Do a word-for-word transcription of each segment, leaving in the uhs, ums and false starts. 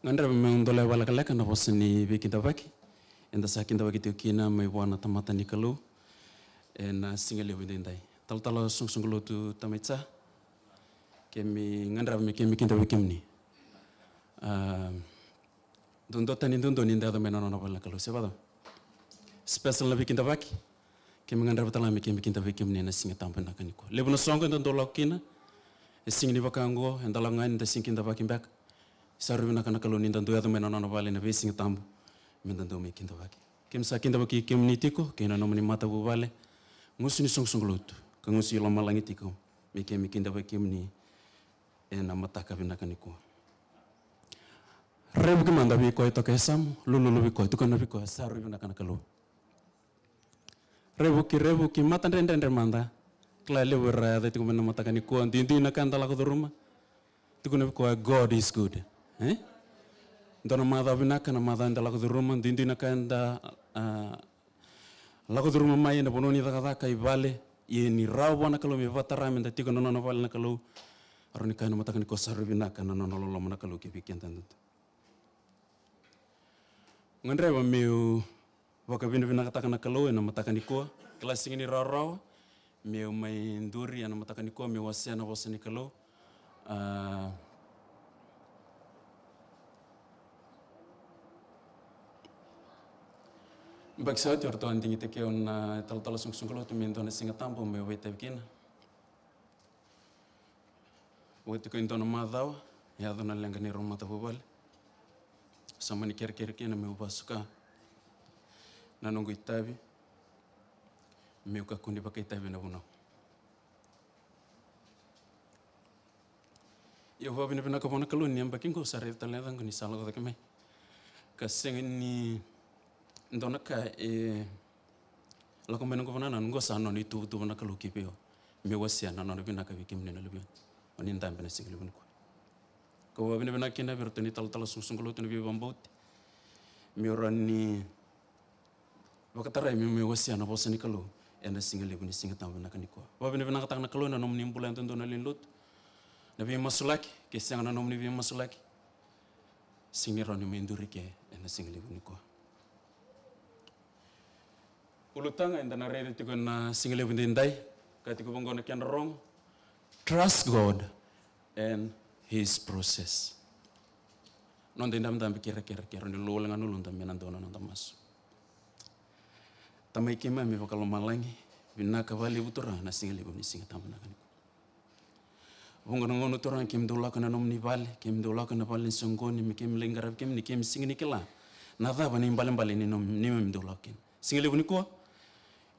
Gadreva meu dolea vakalekaleka na vosa ni veikidavaki eda sa kidavaki tiko kina mai vua na tamata ni Kalou ena siga levu edaidai. Talatala soqosoqo tamai ca, keimami gadreva me keimami kidavaki kemuni. A, duadua tani duadua ni da yaco mai na nona vale na Kalou, se vacava? Special na veikidavaki. Keimami gadreva tale ga me keimami kidavaki kemuni ena siga tabu vinaka nikua. Levu na soqo eda dau lako kina e siga ni vaka oqo, eda lako ga yani eda sega ni kidavaki beka. Sa rui vinaka na Kalou ni da dau yaco mai na nona vale ena veisiga tabu me da dau mai kidavaki. Keimami sa kidavaki kemuni tiko kei na nomuni matavuvale, gusu ni soqosoqo lotu ka gusu i lomalagi tiko, me keimami kidavaki kemuni ena mataka vinaka nikua. Revuki mada vei koya e toka e yasamu, lululu vei koya, tukuna vei koya sa rui vinaka na Kalou. Revuki, revuki, mata dredredre mada. Kila levu era yaco tiko mai na mataka nikua, duidui na ka eda lako curuma. Tukuna vei koya, God is good. E dua na macawa vinaka na macawa eda lako curuma, duidui na ka eda, a, lako curuma mai ena vanua ni cakacaka, i vale. Ia ni rawa vua na Kalou me vakatara me da tiko na nona vale na Kalou. Rawa ni kaya na mataka nikua sa rui vinaka na nona loloma na Kalou ki vei keda duadua. Gadreva meu vakavinavinakataka na Kalou ena mataka nikua. Kila sega ni rawarawa meu mai duri ena mataka nikua meu wasea na vosa ni Kalou. A, baki sa oti o ratou a digitaki au na talatala soqosoqo lotu me dua na siga tabu meu vakaitavi kina. Oti ko e dua na macawa e yaco na leqa ni rau matavuvale. Sa mani kerekere kina meu vakasuka na noqu itavi, meu kakua ni vakaitavi ena vunau. Ia au vakavinavinaka vua na Kalou ni yabaki qo sa raica tale na yacaqu ni sa lako cake mai. Ka sega ni dua na ka e lako mai noqu vakanananu, qo sa nona ituvatuva na Kalou ki vei au meu wasea na nona vinaka vei kemuni na luvena. O ni dabe ena siga levu nikua. Kau vakavinavinaka kina vei iratou na italatala soqosoqo lotu na veivakabauti meu rawa ni vakatarai meu mai wasea na vosa ni Kalou ena siga levu ni siga tabu vinaka nikua. Vakavinavinakataka na Kalou ena nomuni bula yadudua na lewe ni lotu. Na veimasulaki, ke sega na nomuni veimasulaki, sega ni rawa ni mai duri ke ena siga levu nikua. Ulutaga eda na raica tiko ena siga levu edaidai, ka tiko vaqo na kena rogo. Trust God and his process. Noda idabedabe kerekere, kerekere ni lou wale ga na uluda me na dua na noda masu. Tamai keimami vakalomalagi, vinaka vakalevu Turaga na siga levu ni siga tabu vinaka nikua. Vuqa na gauna Turaga keimami dau lako ena nomuni vale, keimami dau lako ena vale ni soqoni, me keimami lai qaravi kemuni, keimami sega ni kila na cava na ibalebale ni neimami dau lako kina. Siga levu nikua,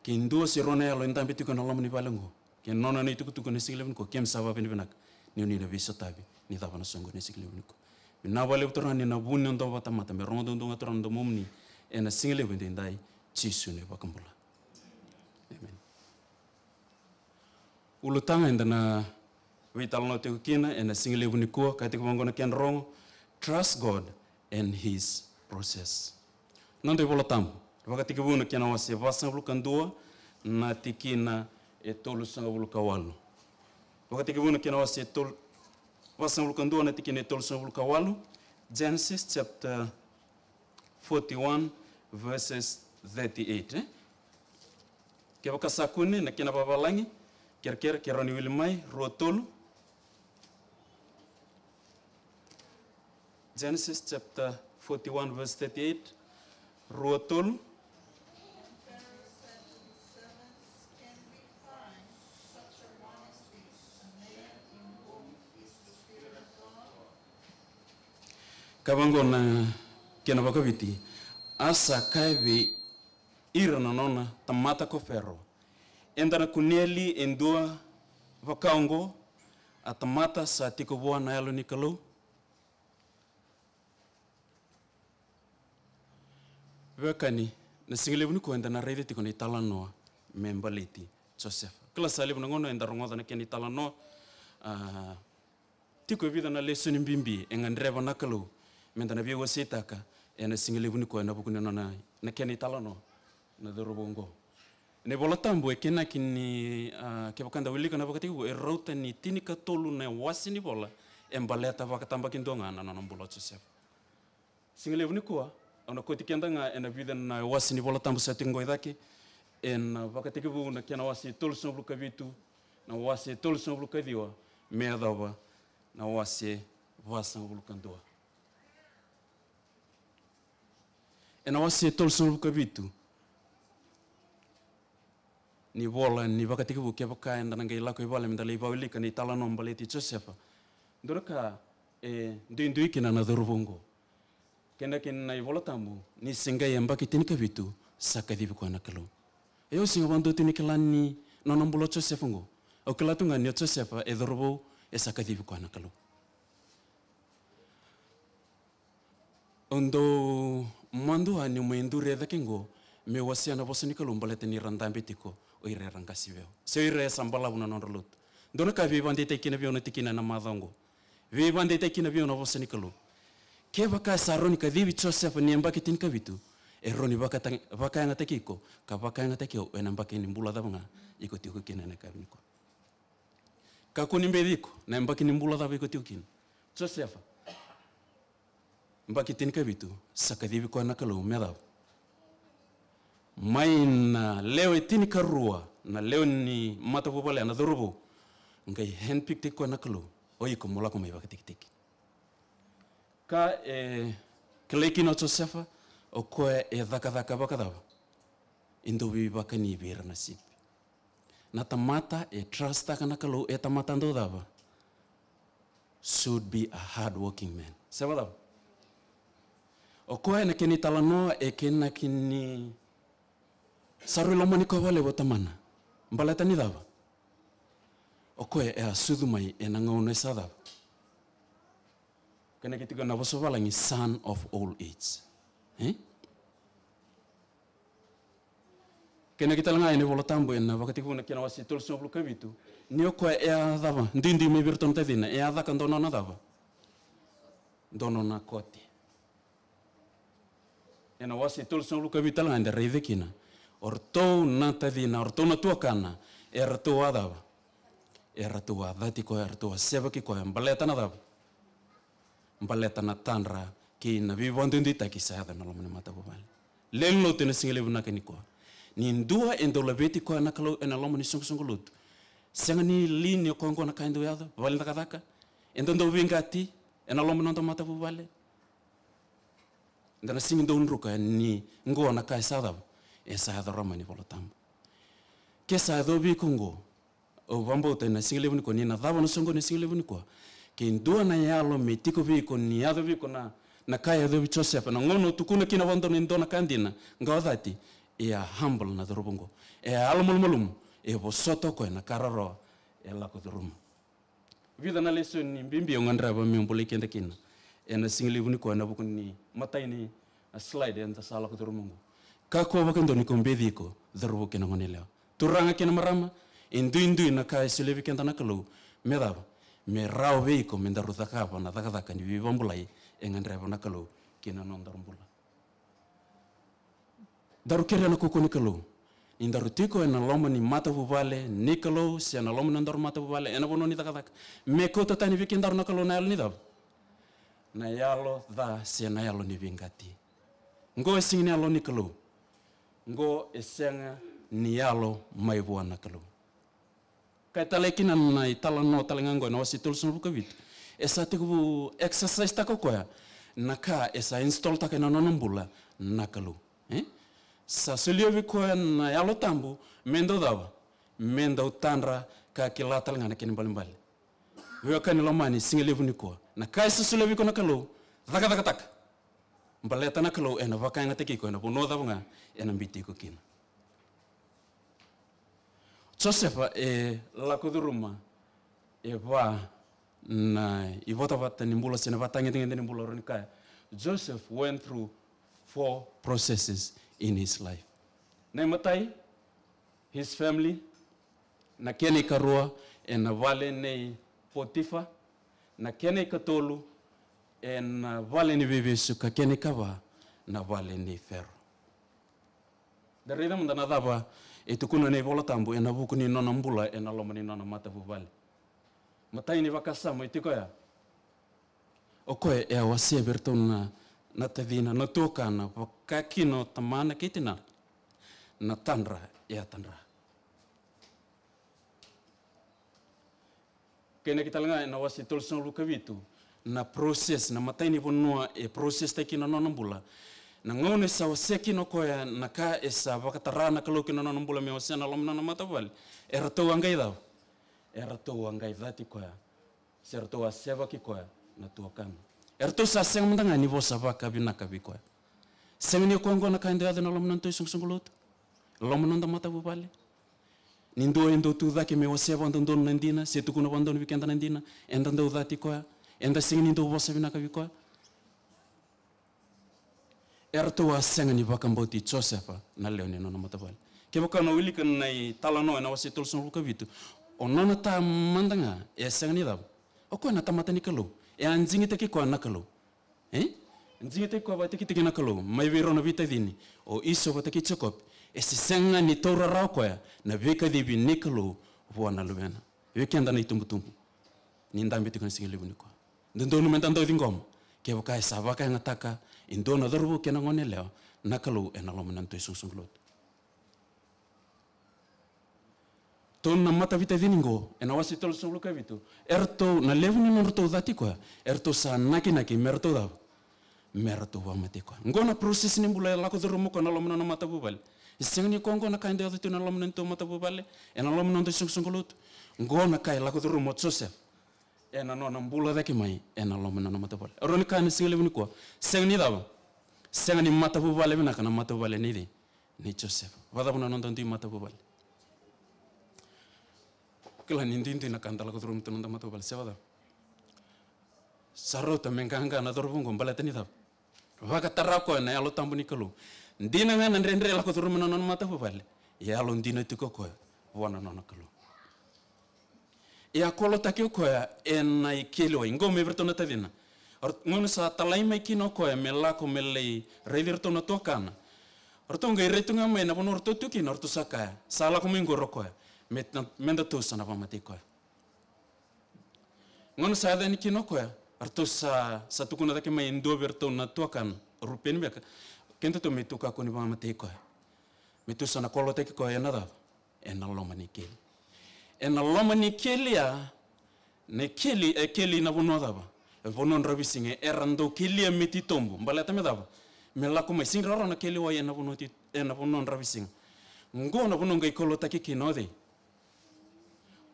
ke dua se rua na yalo e dabe tiko ena loma ni vale oqo, ke nona na itukutuku ena siga levu nikua, keimami sa vakavinavinaka ni oni na veisotavi ni cava na soqoni ena siga levu nikua. Vinaka vakalevu Turaga ni na vuni na dua vakatamata me rogo duadua ga Turaga na domomuni ena siga levu edaidai, Jisu na iVakabula. Emeni. Ulutaga eda na veitalanoa tiko kina ena siga levu nikua, ka tiko vaqo na kena rogo, Trust God and his process. Noda iVola Tabu, Vakatekivu na kena wase vasagavulu ka dua na tikina e tolusagavulu ka walu. Vakatekivu na kena wase tolu, vasagavulu ka dua na tikina e tolusagavulu ka walu. Genesis chapter forty-one, verses thirty-eight, e? Kevaka sa kune na kena vavalagi, kerekere ke rawa ni wili mai, rua tolu. Genesis chapter forty-one, verse thirty-eight, rua tolu. Ka vaqo na kena vakaviti, a sa kaya vei ira na nona tamata ko Fero, eda na kunea li e dua vaka oqo, a tamata sa tiko vua na Yalo ni Kalou? Veiwekani, na siga levu nikua eda na raica tiko na italanoa me baleti Josefa. Kila sa levu na gauna eda rogoca na kena italanoa, a, tiko e vica na lesoni bibi e gadreva na Kalou meda na veiwaseitaka ena siga levu nikua ena vuku ni nona, na kena italanoa na cauravou oqo. Ena iVola Tabu e kena kina ni, a, kevaka da wilika na Vakatekivu, e rauta ni tinikatolu na wase ni vola e baleta vakatabakidua ga na nona bula o Josefa. Siga levu nikua, au na kauti keda ga ena vica na wase ni Vola Tabu sa tiko qo i cake, ena Vakatekivu na kena wase tolusagavulu ka vitu, na wase tolusagavulu ka ciwa, me yacova na wase vasagavulu ka dua. Ena wase tolusagavulu ka vitu ni vola ni Vakatekivu, kevaka eda na qai lako i vale meda lai vakawilika na italanoa baleti Josefa, dua na ka e duidui kina na cauravou oqo. Kena kina na iVola Tabu, ni se qai yabaki tinikavitu sa kacivi koya na Kalou. Io, au sega vakadua tu ni kila ni nona bula o Josefa oqo. Au kila tu ga ni o Josefa e cauravou e sa kacivi koya na Kalou. Au dau madua niu mai duri e cake oqo meu wasea na vosa ni Kalou baleta ni ra dabe tiko o ira era qase vei au se o ira e sa balavu na nodra lotu. Dua na ka e veivakadeitaki kina vei au na tikina ena macawa oqo. Veivakadeitaki kina vei au na vosa ni Kalou. Kevaka e sa rawa ni kacivi Josefa ni yabaki tinikavitu, e rawa ni vakata-, vakayagataki iko ka vakayagataki au ena yabaki ni bula cava ga iko tiko kina ena yakavi nikua. Kakua ni beci iko na yabaki ni bula cava iko tiko kina. Josefa, yabaki tinikavitu, sa kacivi koya na Kalou me cava? Mai na lewe tinikarua na lewe ni matavuvale, na cauravou, qai handpick-taki koya na Kalou, o iko mo lako mai vakatikitiki. Ka e kilai kina o Josefa, o koya e cakacaka vakacava? E dau veivakani vei ira na sipi. Na tamata e trust-taka na Kalou, e tamata dau cava? Should be a hard working man. Se vakacava? O koya ena kena italanoa e kena kini sa rui lomani koya vakalevu o tamana. Baleta ni cava? O koya e a sucu mai ena gauna e sa cava? Kena kei tiko na vosa valagi son of old age. E? Kena kei tale ga ena iVola Tabu ena Vakatekivu na kena wase tolusagavulu ka vitu, ni o koya e a cava? Duidui mai vei iratou na tacina, e a caka dua nona cava? Dua nona kote. Ena wase tolusagavulu ka vitu tale ga eda raica kina, o ratou na tacina, o ratou na tuakana, e ratou a cava? E ratou a cati koya, e ratou a sevaki koya, baleta na cava? Baleta na tadra kei na veivakaduiduitaki sa yaco ena loma ni matavuvale. Lewe ni lotu, ena siga levu vinaka nikua, ni dua e dau laveti koya na Kalou ena loma ni soqosoqo lotu, sega ni li ni o koya oqo na ka e dau yaco, vale ni cakacaka, e dau dau veiqati ena loma ni noda matavuvale. Eda na sega ni dau druka ni oqo na ka e sa cava? E sa yaco rawa mai na iVola Tabu. Ke sa yacovi iko oqo, au vakabauta ena siga levu nikua, ni na cava na soqo ena siga levu nikua, ke dua na yalo me tiko vei iko ni yaco vei iko na, na ka e yacovi Josefa, na gauna o tukuna kina vakadua na dua na ka dina, qai o cati, e a humble na cauravou oqo. E a yalomalumalumu, e vosota o koya na ka rawarawa e lako curuma. Vica na lesoni bibi au gadreva meu bolei keda kina ena siga levu nikua ena vuku ni matai ni, a, slide eda sa lako curuma oqo. Kakua vakadua ni ko beci iko, cauravou kei na goneyalewa, turaga kei na marama, e duidui na ka e solia vei keda na Kalou me cava? Me rawa vei iko me daru cakava na cakacaka ni veivakabulai e gadreva na Kalou ki na nodaru bula. Daru kerea na kaukauwa ni Kalou ni daru tiko ena loma ni matavuvale ni Kalou se ena loma ni nodaru matavuvale ena vanua ni cakacaka, me kauta tani vei kedaru na Kalou na yalo ni cava? Na yalo ca se na yalo ni veiqati. Qo e sega ni yalo ni Kalou. Qo e sega ni yalo mai vua na Kalou. Ka e talai kina na italanoa tale ga oqo ena wase tolusagavulu ka vitu. E sa tekivu exercise-taka o koya na ka e sa install-taka ena nona bula na Kalou. E? Sa solia vei koya na Yalo Tabu me dau cava? Me dau tadra ka kila tale ga na kena ibalebale. Veiwekani lomani, siga levu nikua, na ka e sa solia vei iko na Kalou, cakacakataka. Baleta na Kalou ena vakayagataki iko ena vanua cava ga ena biuti iko kina. Josefa e lako curuma e va na ivotavota ni bula se na vatagedegede ni bula, rawa ni kaya Joseph went through four processes in his life. Na imatai, his family, na kena ikarua, ena vale nei Potifa, na kena ikatolu, ena vale ni veivesu, ka kena ikava, na vale nei Fero. Da raica mada na cava e tukuna na iVola Tabu ena vuku ni nona bula ena loma ni nona matavuvale. Matai ni vakasama e tiko ya. O koya e a wasea vei iratou na, na tacina, na tuakana, vaka kina o tamana kei tinana, na tadra e a tadra. Kena kena tale ga ena wase tolusagavulu ka vitu, na process, na matai ni vanua e process taki kina na nona bula. Na gauna e sa wasea kina o koya na ka e sa vakatara na Kalou ki na nona bula me wasea na loma ni nona matavuvale, eratou a qai cava? Eratou a qai cati koya, se ratou a sevaki koya na tuakana. Eratou sa sega mada ga ni vosa vakavinaka vei koya. Sega ni o koya oqo na ka eda yaco ena loma ni noda isoqosoqo lotu, loma ni noda matavuvale. Ni dua e dau tu cake me wasea vakadodonu na dina, se tukuna vakadodonu vei keda na dina, eda dau cati koya, eda sega ni dau vosa vinaka vei koya. Eratou a sega ni vakabauti Josefa na lewe ni nona matavuvale. Kevaka o na wilika na italanoa ena wase tolusagavulu ka vitu, o nona tamada ga e a sega ni cava? O koya na tamata ni Kalou. E a digitaki koya na Kalou. E? Digitaki koya vakatikitiki na Kalou mai vei rau na veitacini, o Iso vata kei Jekope. E se sega ni taura rawa o koya na veikacivi ni Kalou vua na luvena. Vei keda na itubutubu, ni dabe tiko na siga levu nikua, dodonu meda dau ciqoma kevaka e sa vakayagataka e dua na cauravou kei na gone yalewa na Kalou ena loma ni noda isoqosoqo lotu. Tou na mataveitacini qo ena wase tolusagavulu ka vitu, eratou, na levu ni nodratou cati koya, eratou sa nakinaki me ratou cava? Me ratou vakamatei koya. Qo na process ni bula e lako curuma o koya na loma ni nona matavuvale. E sega ni o koya oqo na ka eda yaco tu ena loma ni noda matavuvale, ena loma ni noda isoqosoqo lotu. Qo na ka e lako curuma o Josefa ena nona bula cake mai ena loma ni nona matavuvale. E rawa ni kaya na siga levu nikua, sega ni cava? Sega ni matavuvale vinaka na matavuvale nei cei? Nei Josefa. Vakacava na noda dui matavuvale? Kila ni duidui na ka da lako curuma tu na noda matavuvale, se vakacava? Sa rauta me qaqa na cauravou oqo baleta ni cava? Vakatara o koya na Yalo Tabu ni Kalou. Dina ga na dredre e lako curuma na nona matavuvale, e yalodina tiko o koya vua na nona Kalou. E a kolotaki o koya ena ikeli wai qo mai vei iratou na tacina. Gauna sa talai mai kina o koya me lako me lai raici iratou na tuakana, o ratou qai rai tu ga mai na vanua o ratou tu kina, o ratou sa kaya, sa lako mai qori o koya, me, meda tou sa na vakamatei koya. Gauna sa yaco yani kina o koya, o ratou sa, sa tukuna cake mai e dua vei iratou na tuakana, o Rupeni beka, kedatou me tou kakua ni vakamatei koya. Me tou sa na kolotaki koya ena cava? Ena loma ni keli. Ena loma ni keli ya, na keli, e keli na vanua cava? E vanua dravisiga, era dau kelia me titobu. Baleta me cava? Me lako mai, sega ni rawarawa na keli wai ena vanua ti, ena vanua dravisiga. Qo na vanua qai kolotaki kina o cei?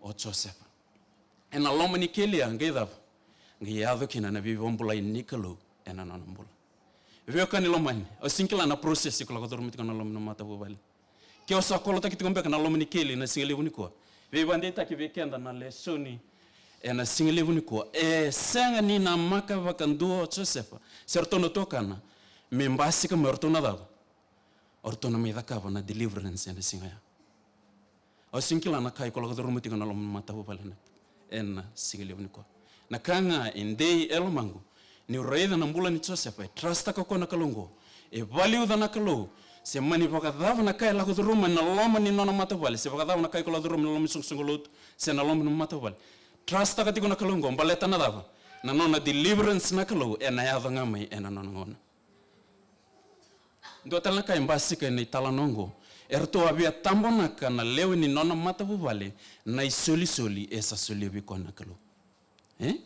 O Josefa. Ena loma ni keli ya qai cava? Qai yaco kina na veivakabulai ni Kalou ena nona bula. Veiwekani lomani, o sega ni kila na process iko lako curuma tiko na loma ni matavuvale. Ke o sa kolotaki tiko beka na loma ni keli na siga levu nikua, veivakadeitaki vei keda na lesoni ena siga levu nikua. E sega ni namaka vakadua o Josefa se ratou na tuakana me basika mai o ratou na cava? O ratou na mai cakava na deliverance ena siga ya. Au sega ni kila na ka iko lako curuma tiko na loma ni matavuvale ena, ena siga levu nikua. Na ka ga e dei e lomaqu, niu raica na bula nei Josefa, e trustaka o koya na Kalou oqo. E valiuca na Kalou, se mani vakacava na ka e lako curuma ena loma ni nona matavuvale, se vakacava na ka iko lako curuma ena loma ni soqosoqo lotu, se na loma ni matavuvale. Trustaka tiko na Kalou oqo, baleta na cava? Na nona deliverance na Kalou ena yaco ga mai ena nona gauna. Dua tale na ka e basika ena italanoa oqo, eratou a via tabonaka na lewe ni nona matavuvale na isolisoli e sa solia vei koya na Kalou. E?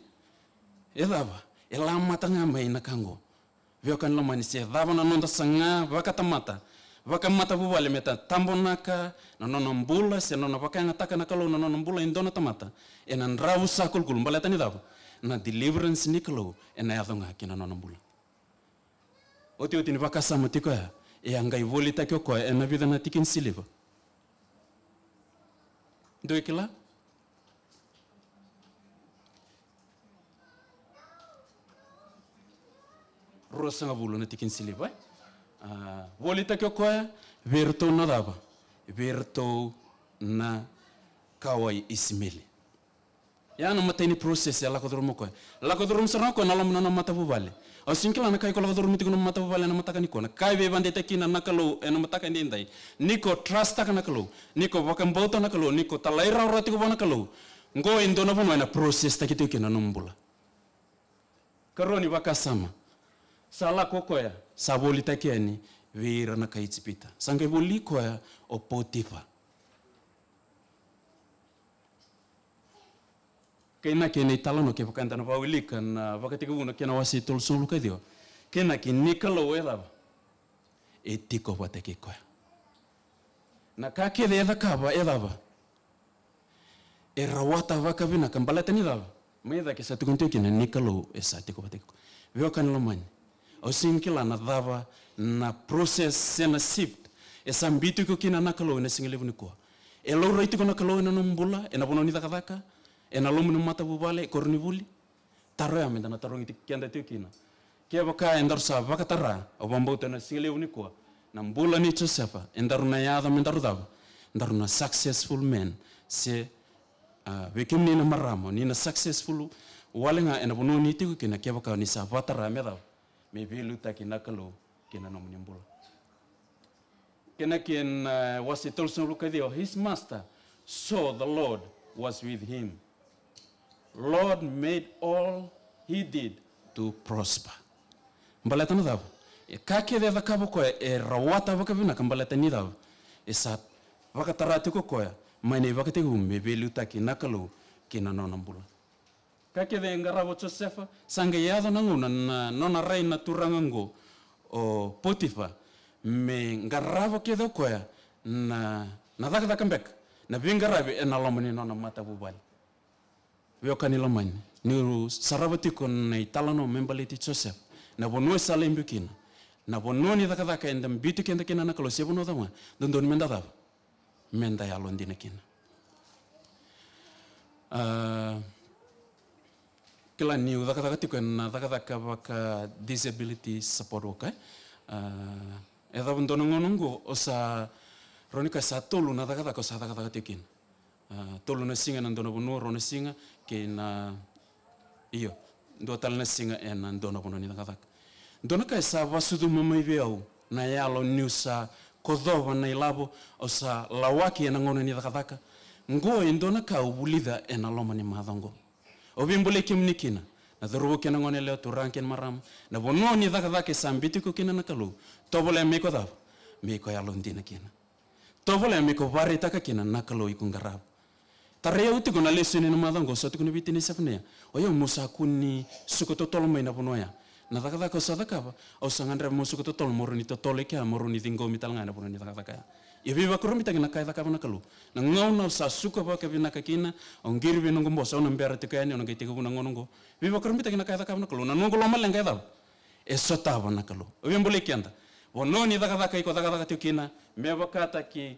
E cava? E lamata ga mai na ka oqo. Veiwekani lomani, se cava na noda saga vakatamata, vakamatavuvale, me ta tabonaka na nona bula se na nona vakayagataka na Kalou na nona bula e dua na tamata, ena dravusa kulukulu, baleta ni cava? Na deliverance ni Kalou ena yaco ga ki na nona bula. Otioti ni vakasama tiko ya, e a qai volitaki o koya ena vica na tikini siliva? Dou kila? Ruasagavulu na tikini siliva, e? A, volitaki o koya vei iratou na cava? Vei iratou na kawa i Isimeli. Ya na matai ni process e lako curuma o koya. Lako curuma sara ga o koya na loma ni nona matavuvale. Au sega ni kila na ka iko lako curuma tiko na matavuvale ena mataka nikua. Na ka e veivakadeitaki kina na Kalou ena mataka edaidai, ni ko trustaka na Kalou, ni ko vakabauta na Kalou, ni ko talairawarawa tiko vua na Kalou, qo e dua na vanua ena processtaki tiko kina na nomu bula. Karua ni vakasama. Sa lako o koya, sa volitaki yani vei ira na kai Ijipita. Sa qai voli koya o Potifa. Kei na kena italanoa, kevaka eda na vakawilika na Vakatekivu na kena wase tolusagavulu ka ciwa. Kei na kena ni Kalou e cava? E tiko vata kei koya. Na ka kece e cakava e cava? E rawata vakavinaka baleta ni cava? Mai cake sa tukuni tiko kina ni Kalou e sa tiko vata kei koya. Veiwekani lomani, au sega ni kila na cava na process se na shift e sa biu tiko kina na Kalou ena siga levu nikua. E laurai tiko na Kalou ena nomu bula, ena vanua ni cakacaka, ena loma ni matavuvale, e koronivuli. Taro ya meda na tarogi tiko keda tiko kina. Kevaka edaru sa vakatara, au vakabauta na siga levu nikua, na bula nei Josefa, edaru na yaco medaru cava? Daru na successful man. Se, a, vei kemuni na marama, ni na successful wale ga ena vanua ni tiko kina, kevaka ni sa vakatara me cava? Me veiliutaki na Kalou kina nomuni bula. Kena kena, e, wase tolusagavulu ka ciwa, his master saw the Lord was with him. Lord made all he did to prosper. Baleta na cava? E ka kece e cakava o koya e rawata vakavinaka baleta ni cava? E sa vakatara tiko o koya mai na ivakatekivu me veiliutaki na Kalou kina nona bula. Ka kece e qarava o Josefa, sa qai yaco na gauna na nona rai na turaga oqo o Potifa, me qarava kece o koya na, na cakacaka beka, na veiqaravi ena loma ni nona matavuvale. Veiwekani lomani, niu sarava tiko na italanoa me baleti Josefa, na vanua e sa lai biu kina, na vanua ni cakacaka eda biuti keda kina na Kalou, se vanua cava ga, dodonu meda cava? Meda yalodina kina. A, kila niu cakacaka tiko ena cakacaka vaka disability support worker, e. A, e cava dua na gauna oqo, au sa, rawa ni kaya sa tolu na cakacaka au sa cakacaka tiko kina. A, tolu na siga ena dua na vanua, rua na siga kei na Io, dua tale na siga ena dua na vanua ni cakacaka. Dua na ka e sa vakasucuma mai vei au na yalo niu sa kocova na ilavo au sa lawaki ena gauna ni cakacaka. Qo e dua na ka au vulica ena loma ni macawa qo. Au via bolei kemuni kina, na cauravou kei na goneyalewa, turaga kei na marama, na vanua ni cakacaka e sa biuti iko kina na Kalou. Tovolea me iko cava? Me iko yalodina kina. Tovolea me iko vakaraitaka kina na Kalou iko qarava. Tarai au tiko na lesoni ena macawa qo, sa tukuna vei tinai Sefanaia. O yau, meu sa kua ni suka totolo mai na vanua ya. Na cakacaka au sa cakava, au sa gadreva meu suka totolo, meu rawa ni totolo i kea, meu rawa ni ciqomi tale ga ena vanua ni cakacaka ya. Ia veivakurabuitaki na ka e cakava na Kalou. Na gauna au sa suka vakavinaka kina, au qiri vei noqu boso, au na bera tiko yani, au na qai tekivu na gauna qo. Veivakurabuitaki na ka e cakava na Kalou. Na noqu lomaleqa e cava? E sotava na Kalou. Au via bolei keda. Vanua ni cakacaka iko cakacaka tiko kina, me vakataki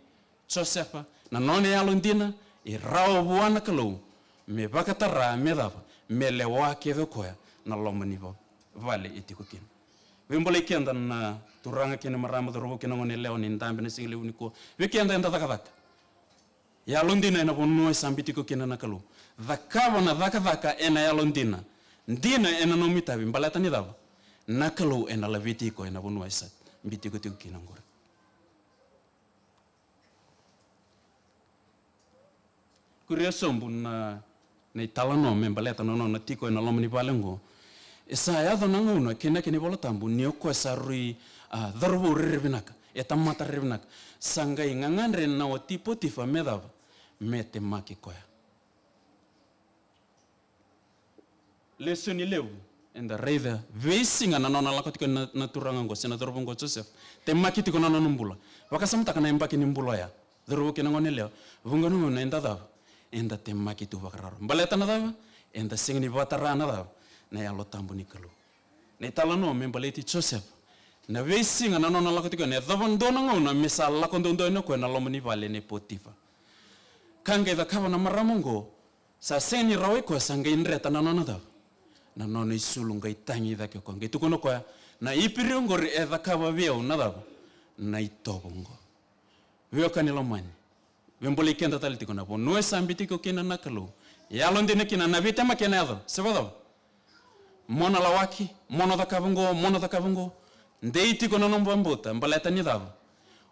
Josefa, na nona yalodina e rawa vua na Kalou me vakatara, me cava? Me lewa kece o koya na loma ni va-, vale e tiko kina. Veibolei keda na turaga kei na marama, cauravou kei na goneyalewa ni dabe ena siga levu nikua. Vei keda eda cakacaka, yalodina ena vanua e sa biuti iko kina na Kalou. Cakava na cakacaka ena yalodina. Dina ena nomu itavi, baleta ni cava? Na Kalou ena laveti iko ena vanua e sa biuti iko tiko kina qori. Kuria sobu na, na italanoa me baleta na nona tiko ena loma ni vale oqo. E sa yaco na gauna kei na kena iVola Tabu ni o koya sa rui, a, cauravou rere vinaka, e tamata rere vinaka. Sa qai gagadre na wati Potifa me cava? Me temaki koya. Lesoni levu eda raica veisiga na nona lako tiko na, na turaga oqo se na cauravou oqo o Josefa. Temaki tiko na nona bula. Vakasamataka na yabaki ni bula oya. Cauravou kei na goneyalewa. Vuqa na gauna eda cava? Eda temaki tu vakararawa. Baleta na cava? Eda sega ni vakatara na cava? Na Yalo Tabu ni Kalou. Na italanoa me baleti Josefa. Na veisiga na nona lako tiko, na yacova dua na gauna me sa lako doudou yani o koya na loma ni vale nei Potifa. Ka qai cakava na marama oqo, sa sega ni rawai koya, sa qai dreta na nona cava? Na nona isulu, qai tagi cake o koya. Qai tukuna o koya, na Iperiu oqori e cakava vei au na cava? Na itovo oqo. Veiwekani lomani, veibolei keda tale tiko, na vanua e sa biuti iko kina na Kalou. Yalodina kina, na veitemaki ena yaco. Se vakacava? Mo na lawaki, mo na cakava oqo, mo na cakava oqo. Dei tiko na nomu vakabauta, baleta ni cava?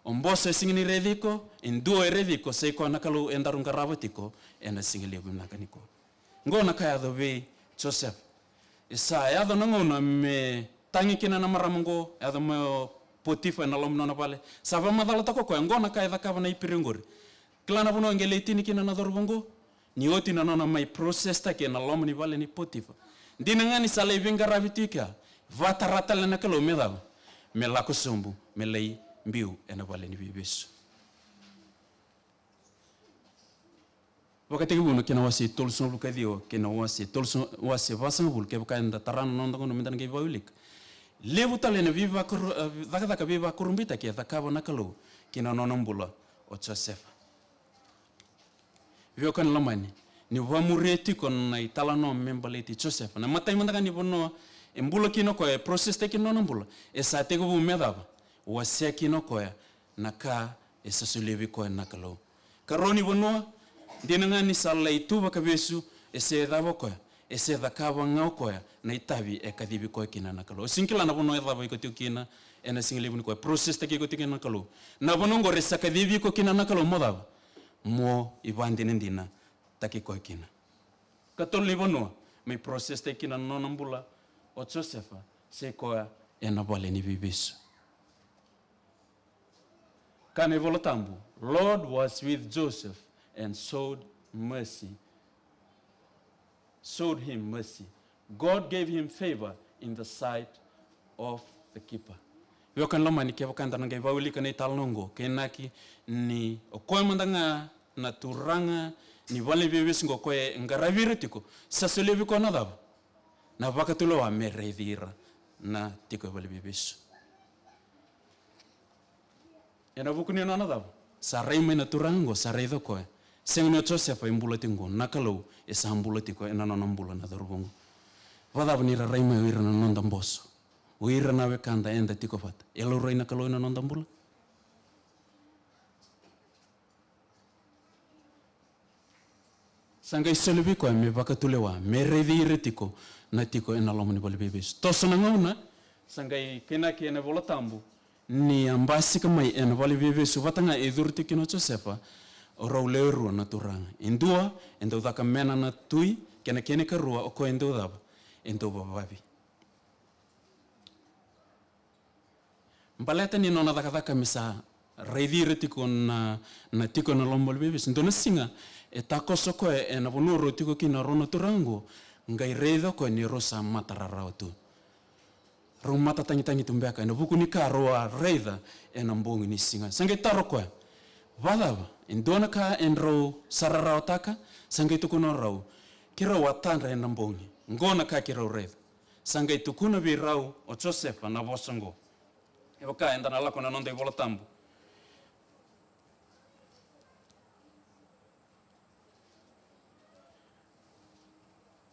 O boso e sega ni raici iko, e dua e raici iko, sai koya na Kalou edaru qarava tiko ena siga levu vinaka nikua. Oqo na ka yaco vei Josefa. E sa yaco na gauna me tagi kina na marama oqo, e yaco mai o Potifa ena loma ni nona vale. Sa vakamacalataka o koya, oqo na ka e cakava na Iperiu oqori. Kila na vanua e qai lai tini kina na cauravou oqo? Ni oti na nona mai process-taki ena loma ni vale ni Potifa. Dina ga ni sa lai veiqaravi tiko kea, vakatara tale na Kalou me cava? Me lako sobu, me lai biu ena vale ni veivesu. Vakatekivu na kena wase tolusagavulu ka ciwa kei na wase tolusa-, wase vasagavulu, kevaka eda tara na noda gauna meda na qai vakawilika. Levu tale na veivakuru-, eh, cakacaka veivakurabuitaki e cakava na Kalou ki na nona bula o Josefa. Veiwekani lomani, ni vamuria tiko na italanoa me baleti Josefa, na imatai mada ga ni vanua e bula kina o koya, e process-taki kina na nona bula, e sa tekivu me cava? Wasea kina o koya na ka e sa solia vei koya na Kalou. Karua ni vanua, dina ga ni sa lai tu vakavesu, e se cava o koya, e se cakava ga o koya na itavi e kacivi koya kina na Kalou. O sega ni kila na vanua e cava iko tiko kina ena siga levu nikua, e process-taki iko tiko kina na Kalou. Na vanua oqori e sa kacivi iko kina na Kalou mo cava? Mo ivakadinadinataki koya kina. Katolu ni vanua mai process-taki kina na nona bula o Josefa, se koya ena vale ni veivesu. Kaya na iVola Tabu, "Lord was with Joseph and showed mercy, showed him mercy. God gave him favor in the sight of the keeper." Veiwekani lomani, kevaka eda na qai vakawilika na italanoa oqo, kei na kena ni o koya mada ga na turaga ni vale ni veivesu oqo, o koya e qaravi ira tiko, sa solia vei koya na cava? Na vakatulewa me raici ira na tiko e vale ni veivesu. Ena vuku ni nona cava? Sa rai mai na turaga oqo, sa raica o koya, sega ni o Josefa e bula tiko oqo, na Kalou e sa bula tiko ena nona bula na cauravou oqo. Vakacava ni ra rai mai o ira na noda boso, o ira na wekada eda tiko vata? E laurai na Kalou ena noda bula? Sa qai soli vei koya me vakatulewa me raici ira tiko na tiko ena loma ni vale ni veivesu. Toso na gauna, sa qai kainaki ena iVola Tabu ni a basika mai ena vale ni veivesu vata ga e curu tiko kina o Josefa, o rau lewe rua na turaga. E dua e dau caka mena na tui, kei na kena ikarua o koya e dau cava? E dau vavavi. Baleta ni nona cakacaka me sa raici ira tiko na, na tiko ena loma ni vale ni veivesu. Dua na siga e takoso o koya ena vanua rau tiko kina rau na turaga oqo, qai raica o koya ni rau sa mata rarawa tu. Rau mata tagitagi tu beka ena vuku ni ka rau a raica ena bogi ni siga. Sa qai taro o koya, "Vakacava? E dua na ka e drau sa rarawataka?" Sa qai tukuna o rau, "Keirau a tadra ena bogi. Oqo na ka keirau raica." Sa qai tukuna vei rau o Josefa na vosa oqo. E vaka eda na lako na noda iVola Tabu.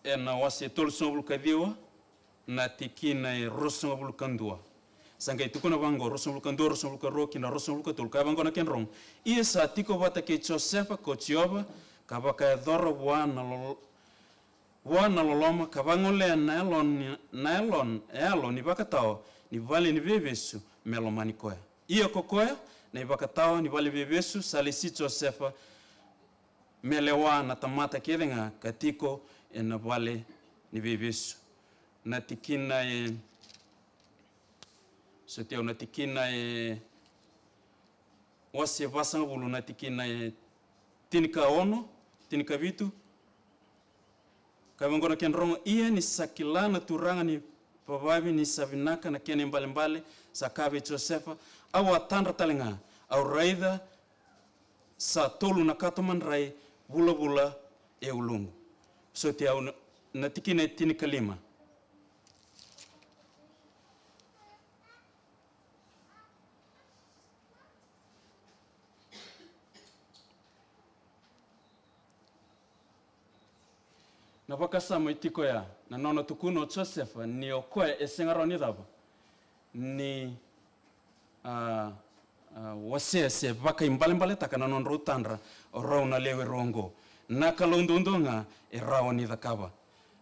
Ena wase tolusagavulu ka ciwa, na tikina e ruasagavulu ka dua. Sa qai tukuna vaqo, ruasagavulu ka dua, ruasagavulu ka rua ki na ruasagavulu ka tolu, ka vaqo na kena rogo. Ia sa tiko vata kei Josefa ko Jiova, ka vakayacora vua na lolo-, vua na loloma, ka vagolea na yalon-, na yalon-, yalo ni vakatawa ni vale ni veivesu me lomani koya. Ia ko koya na ivakatawa ni vale ni veivesu sa lesi Josefa me lewa na tamata kece ga ka tiko ena vale ni veivesu. Na tikina e, sotia, na tikina e wase vasagavulu, na tikina e tinikaono, tinikavitu. Ka vaqo na kena rogo, ia ni sa kila na turaga ni vavavi ni sa vinaka na kena ibalebale sa ka vei Josefa, au a tadra tale ga, au raica sa tolu na kato madrai vulavula e uluqu. Soti au na, na tikina e tinikalima. Na vakasama e tiko ya, na nona tukuna o Josefa ni o koya e sega rawa ni cava, ni, a, a, wasea se vakaibalebaletaka na nodrau tadra o rau na lewe rua oqo. Na Kalou duadua ga e rawa ni cakava.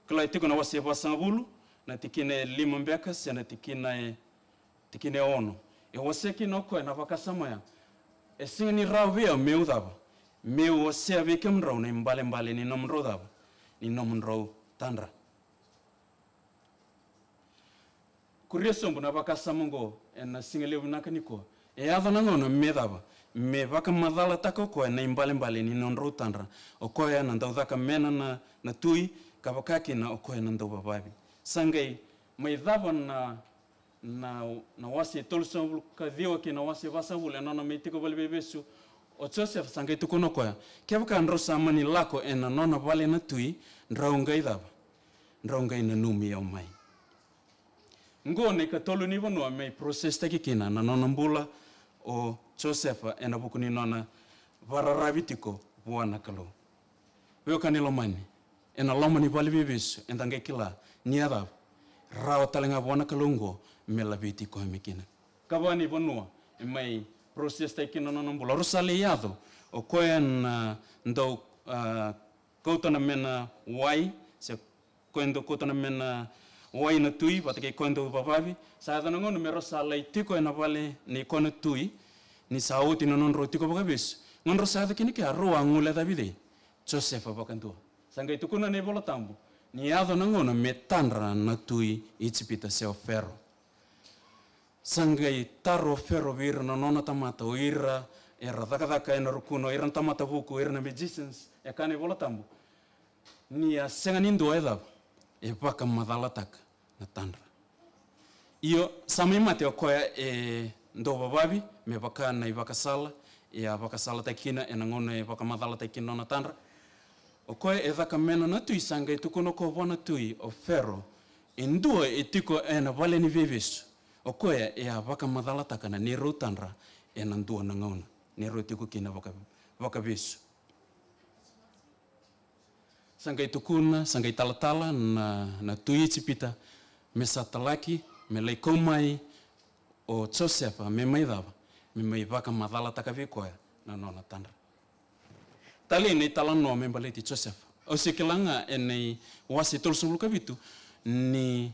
Kila e tiko na wase vasagavulu, na tikina e lima beka se na tikina e Tikina e ono. E wasea kina o koya na vakasama ya. E sega ni rawa vei au meu cava? Meu wasea vei kemudrau na ibalebale ni nomudrau cava? Ni nomudrau tadra. Kuria sobu na vakasama oqo ena siga levu vinaka nikua. E yaco na gauna me cava? Me vakamacalataka o koya na ibalebale ni nodrau tadra. O koya na dau caka mena na, na tui, ka vaka kina o koya na dau vavavi. Sa qai mai cava na, na, na wase tolusagavulu ka ciwa kei na wase vasagavulu ena nona mai tiko valeniveivesu o Josefa, sa qai tukuna o koya, kevaka drau sa mani lako ena nona vale na tui, drau qai cava? Drau qai nanumi au mai. Oqo na ikatolu ni vanua me process taki kina na nona bula o Josefa ena vuku ni nona vararavi tiko vua na Kalou. Veiwekani lomani, ena loma ni valeniveivesu eda qai kila ni a cava? Rawa tale ga vua na Kalou oqo me laveti koya mai kina. Ka va ni vanua e mai process taki kina na nona bula. Rau sa lai yaco o koya na dau, ah, kauta na mena wai, se koya dau kauta na mena wai na tui vata kei koya dau vavavi. Sa yaco na gauna me rau sa lai tiko ena vale nei koya na tui, ni sa oti na nodrau tiko vakavesu. Gauna rau sa yaco kina kea, rau a guilecavi cei? Josefa vakadua. Sa qai tukuna na iVola Tabu ni yaco na gauna me tadra na tui Ijipita se o Fero. Sa qai taro o Fero vei ira na nona tamata, o ira era cakacaka ena rukuna, o ira na tamata vuku, o ira na magicians, e kaya na iVola Tabu, ni a sega ni dua e cava? E vakamacalataka na tadra. Io, sa mai mate o koya e dau vavavi, me vaka na ivakasala e a vakasalataki kina ena gauna e vakamacalataki kina na nona tadra. O koya e caka mena na tui, sa qai tukuna o koya vua na tui, o Fero, e dua e tiko ena valeniveivesu. O koya e a vakamacalataka na neirau tadra ena dua na gauna, neirau tiko kina vaka, vakavesu. Sa qai tukuna, sa qai talatala na, na tui Ijipita me sa talaki, me lai kau mai o Josefa, me mai cava? Me mai vakamacalataka vei koya na nona tadra. Talei na italanoa me baleti Josefa. Au se kila ga ena iwase tolusagavulu ka vitu ni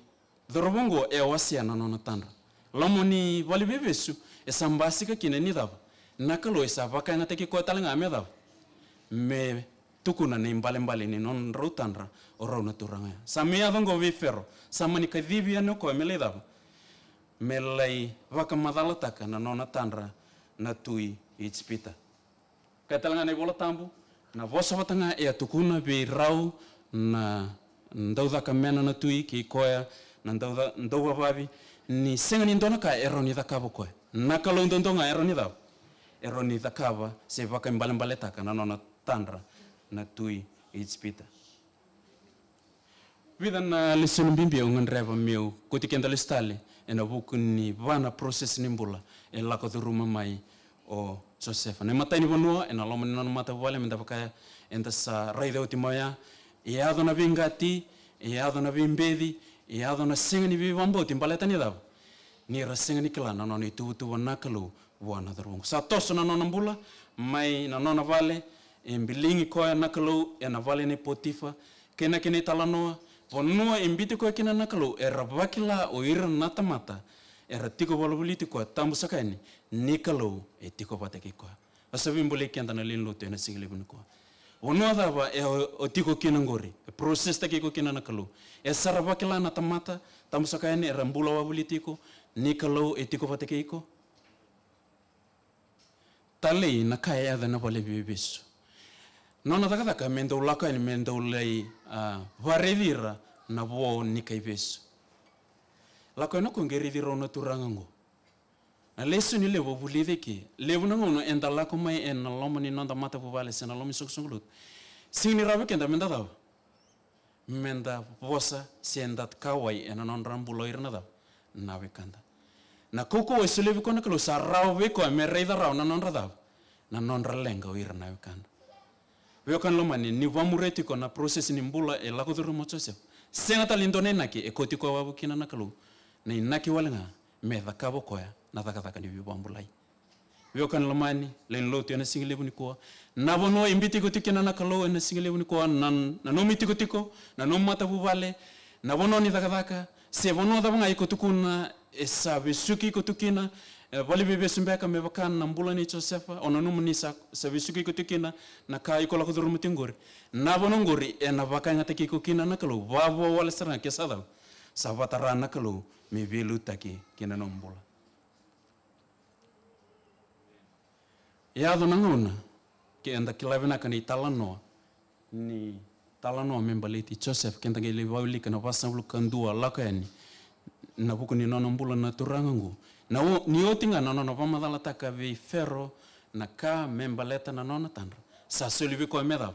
cauravou oqo e wasea na nona tadra. Loma ni valeniveivesu e sa basika kina ni cava? Na Kalou e sa vakayagataki koya tale ga me cava? Me tukuna na ibalebale ni nodrau tadra o rau na turaga ya. Sa mai yaco oqo vei Fero, sa mani kacivi yani o koya me lai cava? Me lai vakamacalataka na nona tadra na tui Ijipita. Kaya tale ga na iVola Tabu, na vosa vata ga e a tukuna vei rau na dau caka mena na tui kei koya na dau ca-, dau vavavi, ni sega ni dua na ka e rawa ni cakava o koya. Na Kalou duadua ga e rawa ni cava? E rawa ni cakava se vakaibalebaletaka na nona tadra na tui Ijipita. Vica na lesoni bibi au gadreva meu kauti keda lesu tale ena vuku ni va na process ni bula e lako curuma mai o Josefa. Na imatai ni vanua, ena loma ni nona matavuvale, me da vaka eda sa raica oti mai oya, e yaco na veiqati, e yaco na veibeci, e yaco na sega ni veivakabauti, baleta ni cava? Ni ra sega ni kila na nona ituvatuva na Kalou vua na cauravou. Sa toso na nona bula mai na nona vale, e biligi koya na Kalou ena vale nei Potifa. Kei na kena italanoa, vanua e biuti koya kina na Kalou, era vakila o ira na tamata era tiko vakavoliti koya, tabu saka yani ni Kalou e tiko vata kei koya. Au sa via bolei keda na lewe ni lotu ena siga levu nikua. Vanua cava e o, o tiko kina oqori, e process taki iko kina na Kalou? E sa ra vakila na tamata, tabu saka yani, era bula wavoliti iko, ni Kalou e tiko vata kei iko? Talei na ka e yaco ena vale ni veivesu. Nona cakacaka me dau lako yani me dau lai, a, vakaraici ira na vo ni kaivesu. Lako yani o koya qai raici rau na turaga oqo. Na lesoni levu au vulica eke, levu na gauna eda lako mai ena loma ni noda matavuvale se na loma ni soqosoqo lotu, sega ni rawa vei keda me da cava? Me da vosa se da kauwai ena nodra bula o ira na cava? Na wekada. Na kaukauwa e solia vei koya na Kalou sa rawa vei koya me raica rawa na nodra cava? Na nodra leqa o ira na wekada. Veiwekani lomani, ni vakamuria tiko na process ni bula e lako curuma o Josefa, sega tale ni dua na inaki e kauti koya wavoki kina na Kalou. Na inaki wale ga me cakava o koya na cakacaka ni veivakabulai. Veiwekani lomani, lewe ni lotu ena siga levu nikua, na vanua e biuti iko tiko kina na Kalou ena siga levu nikua, na, na nomu itikotiko, na nomu matavuvale, na vanua ni cakacaka, se vanua cava ga iko tukuna e sa vesuki iko tu kina, e, vale ni veivesu beka me vaka na bula nei Josefa, o nanuma ni sa, sa vesuki iko tu kina na ka iko lako curuma tiko oqori. Na vanua oqori ena vakayagataki iko kina na Kalou, vakavo wale sara ga ke sa cava? Sa vatara na Kalou me veiliutaki ki na nomu bula. Yaco na gauna ke eda kila vinaka na italanoa, ni talanoa me baleti Josefa, keda qai lai wilika na vasagavulu ka dua lako yani, na vuku ni nona bula na turaga oqo. Na o-, ni oti ga na nona vakamacalataka vei Fero na ka me baleta na nona tadra, sa soli vei koya me cava?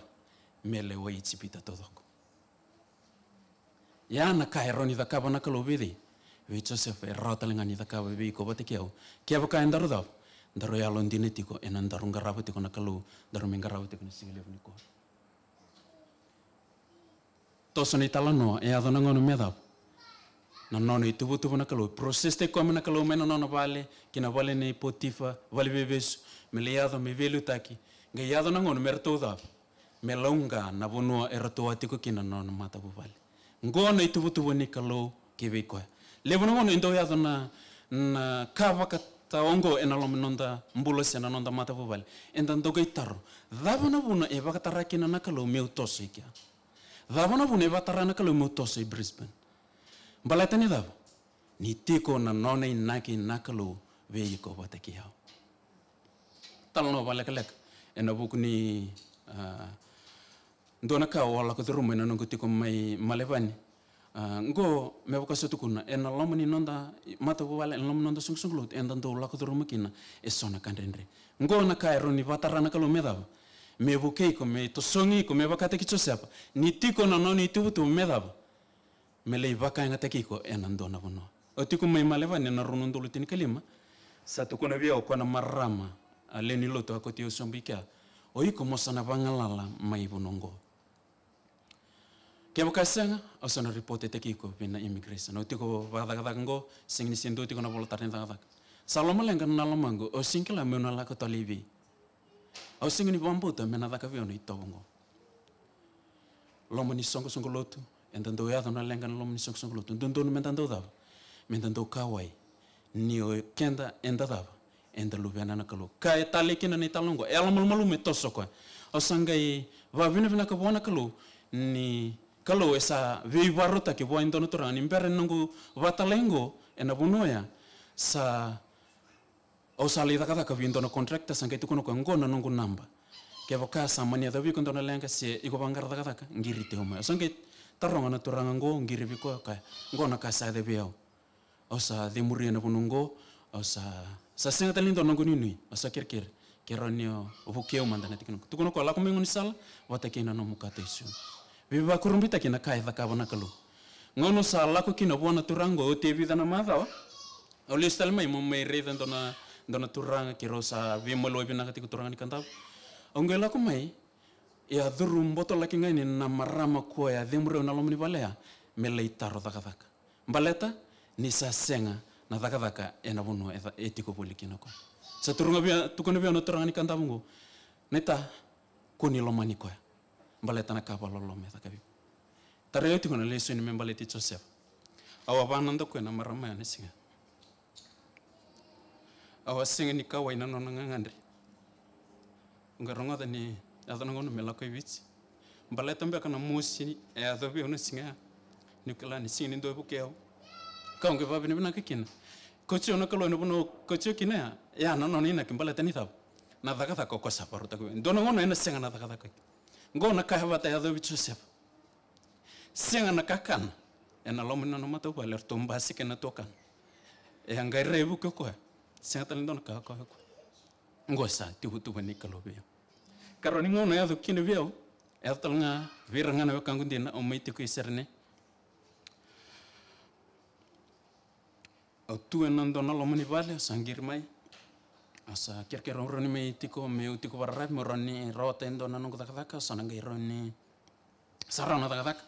Me lewai Ijipita taucoko. Ia na ka e rawa ni cakava na Kalou vei cei? Vei Josefa, e rawa tale ga ni cakava vei iko vata kei au. Kevaka edaru cava? Daru yalodina tiko ena nodaru qarava tiko na Kalou, daru mai qarava tiko na siga levu nikua. Toso na italanoa, e yaco na gauna me cava? Na nona ituvatuva na Kalou, process-taki koya mai na Kalou mai na nona vale ki na vale nei Potifa, vale veivesu, me lai yaco me veiliutaki. Qai yaco na gauna me ratou cava? Me lauqa na vanua e ratou a tiko kina na nona matavuvale. Qo na ituvatuva ni Kalou ki vei koya. Levu na gauna e dau yaco na, na ka vakatawa oqo ena loma ni noda bula se na noda matavuvale, eda dau qai taro, cava na vuna e vakatara kina na Kalou meu toso i kea? Cava na vuna e vakatara na Kalou meu toso i Brisbane? Baleta ni cava? Ni tiko na nona inaki na Kalou vei iko vata kei au. Talanoa vakalekaleka ena vuku ni, a, dua na ka au a lako curuma ena noqu tiko mai Melevani. A, qo me vaka sa tukuna, ena loma ni noda matavuvale, ena loma ni noda soqosoqo lotu, eda dau lako curuma kina eso na ka dredre. Qo na ka e rawa ni vakatara na Kalou me cava? Me vukei iko, me tosogi iko, me vakataki Josefa. Ni tiko na nona ituvatuva me cava? Me lai vakayagataki iko ena dua na vanua. Au tiko mai Melevani ena rua na udolu tinikalima. Sa tukuna vei au o koya na marama, a lewe ni lotu a kauti au sobu i kea, o iko mo sa na vagalala mai vanua oqo. Kevaka sega, au sa na ripotetaki iko vei na immigration. Au tiko vakacakacaka oqo, sega ni se dua tiko na vola tara ni cakacaka. Sa lomaleqa na lomaqu, au sega ni kila meu na lako tale i vei. Au sega ni vakabauta me na caka vei au na itovo oqo. Loma ni soqosoqo lotu, eda dau yaco na leqa na loma ni soqosoqo lotu. Dodonu meda dau cava? Meda dau kauwai. Ni o keda eda cava? Eda luvena na Kalou. Ka e talei kina na italanoa oqo, e yalomalumalumu e toso o koya. Au sa qai vakavinavinaka vua na Kalou, ni Kalou e sa veivakarautaki vua e dua na turaga, ni bera ni noqu vakatalai oqo ena vanua oya, sa au sa lai cakacaka vei dua na contractor, sa qai tukuna o koya, qo na noqu naba. Kevaka sa mani yacovi iko dua na leqa se iko vaqara cakacaka, qiriti au mai. Au sa qai taroga na turaga oqo, qiri vei koya, o kaya, qo na ka sa yacovi au. Au sa cemuria na vanua oqo, au sa, sa sega tale ni dua na noqu inuinui, au sa kerekere ke rawa ni o vukei au mada na tikina oqo. Tukuna o koya, lako mai gaunisala vata kei na nomu kato isu. Veivakurabuitaki na ka e cakava na Kalou. Gauna au sa lako kina vua na turaga oqo, oti e vica na macawa, au lesu tale mai meu mai raica dua na, dua na turaga, keirau sa veimaliwai vinaka tiko, turaga ni Kadavu. Au qai lako mai, e a curu botolaki ga yani na marama koya a cemuri au ena loma ni vale ya, me lai taro cakacaka. Baleta ni sa sega na cakacaka ena vanua e ca-, e tiko voli kina o koya. Sa tukuna vei au, tukuna vei au na turaga ni Kadavu oqo, naita, kua ni lomani koya. Baleta na ka vakaloloma e caka vei iko. Tarai au tiko na lesoni me baleti Josefa. Au a vakanoda koya na marama ya na siga. Au a sega ni kauwai na nona gagadre. Au qai rogoca ni yaco na gauna me lako i Viti. Baleta beka na mosi e yacovi au na siga ya, niu kila ni sega ni dua e vukei au. Ka au qai vakavinavinaka kina. Kauti au na Kalou ena vanua kauti au kina ya, ya na nona inaki, baleta ni cava? Na cakacaka o koya sa vakarautaka vei au. Dua na gauna ena sega na cakacaka. Qo na ka e vata yacovi Josefa. Sega na kakana ena loma ni nona matavuvale, eratou basika na tuakana. E a qai rai vuki o koya. Sega tale ni dua na ka o koya. Oqo sa tuvatuva ni Kalou vei au. Karua ni gauna e yaco kina vei au, e yaco tale ga vei ira ga na wekaqu dina, au mai tiko i Serene. Au tu ena dua na loma ni vale, au sa qiri mai. Au sa kerekere, au rawa ni mai tiko, meu tiko vakararavi, meu rawa ni rawata e dua na noqu cakacaka, au sa na qai rawa ni, sa rawa na cakacaka.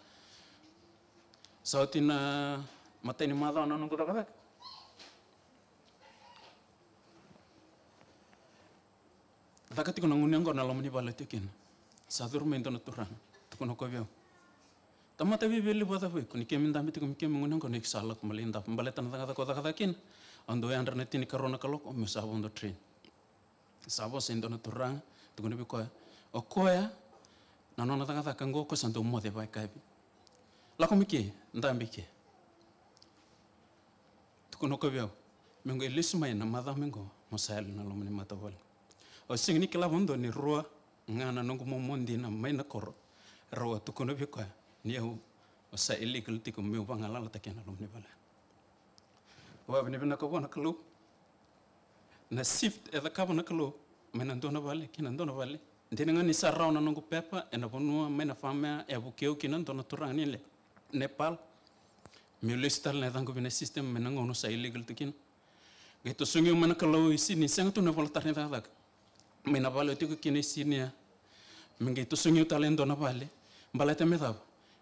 Sa oti na imatai ni macawa na noqu cakacaka. Caka tiko na gunu yaqona ena loma ni vale au tu kina. Sa curu mai e dua na turaga, tukuna o koya vei au, tamata viavia levu a cavuti iko, ni keimami dabe tiko me keimami gunu yaqona, iko sa lako mai lai dabe. Baleta na cakacaka au cakacaka kina, au dau yadra na tinikarua na kaloko meu sa vodo train. Sa vosa e dua na turaga, tukuna vei koya, o koya na nona cakacaka oqo, o koya sa dau moce vakayakavi. Lako mai ke, dabe ke. Tukuna o koya vei au, meu qai lesu mai na macawa mai qo, mo sa yali na loma ni matavuvale. Au sega ni kila vakadua ni rua ga na noqu momo dina mai na koro, rau a tukuna vei koya ni au, au sa illegal tiko meu vagalalataki ena loma ni vale. Au vakavinavinaka vua na Kalou. Na shift e cakava na Kalou mai na dua na vale ki na dua na vale. Dina ga ni sa rawa na noqu pepa ena vanua mai na farm ya, e a vukei au kina dua na turaga ni Le-, Nepal. Meu lesu tale na yacaqu vei na system mai na gauna au sa illegal tu kina. Qai tosogi au mai na Kalou i Sydney, sega tu na ivola tara ni cakacaka. Mai na vale au tiko kina i Sydney ya, me qai tosogi au tale e dua na vale. Baleta me cava?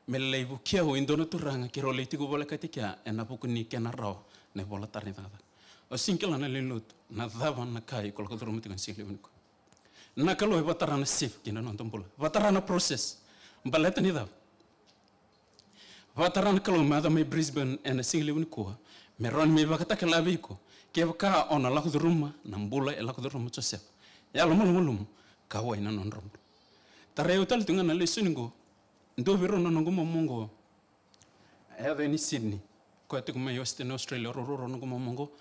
Me lai vukei au e dua na turaga keirau lai tiko volekati kea ena vuku ni kena rawa na ivola tara ni cakacaka. Au sega ni kila na lewe ni lotu na cava na ka iko lako curuma tiko ena siga levu nikua. Na Kalou e vakatara na shift ki na noda bula, vakatara na process. Baleta ni cava? Vakatara na Kalou me yaco mai Brisbane ena siga levu nikua, me rawa ni mai vakatakila vei iko kevaka o na lako curuma na bula e lako curuma o Josefa. Yalo malumalumu ka wai na nodra bula. Tarai au tale tu ga na lesoni qo. Dua vei rau na noqu momo qo, e yaco yani Sydney, koya tiko mai Western Australia, rau, rau, rau noqu momo qo.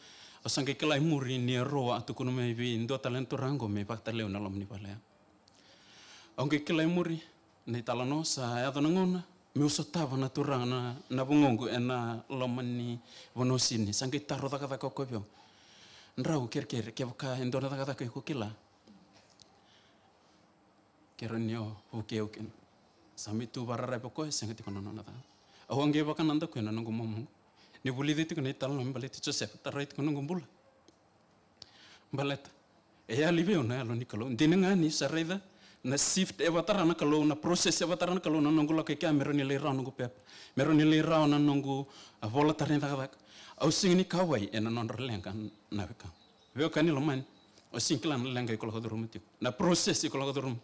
Au sa qai kila i muri ni rau a tukuna mai vei dua tale na turaga qo me vakataleu na loma ni vale ya. Au qai kila i muri na italanoa, sa yaco na gauna meu sotava na turaga na, na vugoqu ena loma ni vanua o Sydney. Sa qai taro cakacaka o koya vei au, drau kerekere, kevaka e dua na cakacaka iko kila, kerea ni o vukei au kina. Sa mai tu vakararavi o koya, sega tiko na nona cakacaka. Au a qai vakanadakuya na noqu momo ni vulica tiko na italanoa me baleti Josefa, tarai tiko na noqu bula. Baleta e yali vei au na Yalo ni Kalou. Dina ga ni sa raica na shift e vakatara na Kalou, na process e vakatara na Kalou, na noqu lako i kea me rawa ni lai rawa noqu pepa, me rawa ni lai rawa na noqu, a, vola tara ni cakacaka. Au sega ni kauwai ena nodra leqa na wekaqu. Veiwekani lomani, au sega ni kila na leqa iko lako curuma tiko, na process iko lako curuma.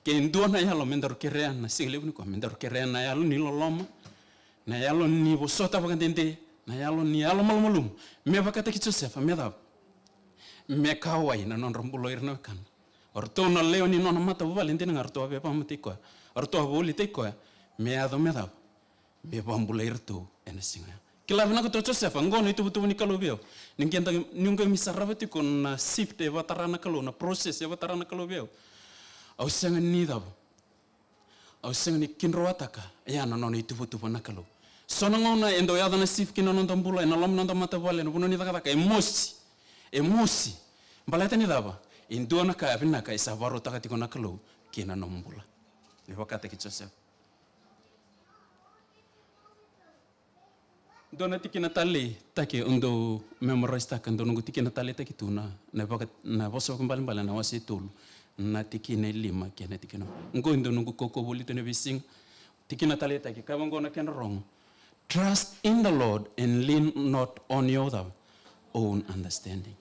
Ke dua na yalo me daru kerea na siga levu nikua, me daru kerea na yalo ni loloma, na yalo ni vosota vakadede, na yalo ni yalo malumalumu. Me vakataki Josefa, me cava? Me kauwai na nodra bula o ira na wekana. O ratou na lewe ni nona matavuvale, dina ga o ratou a veivakamatei koya, o ratou a volitaki koya me yaco me cava? Me vakabulai iratou ena siga ya. Kila vinaka tu o Josefa, qo na ituvatuva ni Kalou vei au. Ni qai, ni qai mai sarava tiko na shift e vakatara na Kalou, na process e vakatara na Kalou vei au. Au sega ni cava? Au sega ni kidroataka ya na nona ituvatuva na Kalou. So na gauna e dau yaco na shift ki na noda bula, ena loma ni noda matavuvale, ena vanua ni cakacaka, e mosi. E mosi. Baleta ni cava? E dua na ka vinaka e sa vakarautaka tiko na Kalou ki na nomu bula. Me vakataki Josefa. Dua na tikina taleitaki au dau memorisetaka, dua noqu tikina taleitaki tu na, na vaka, na Vosa Vakaibalebale na wase e tolu, na tikina e lima kei na tikina. Oqo e dua noqu kaukauwa voli tu ena veisiga. Tikina taleitaki, ka vaqo na kena rogo: Trust in the Lord and lean not on your own understanding.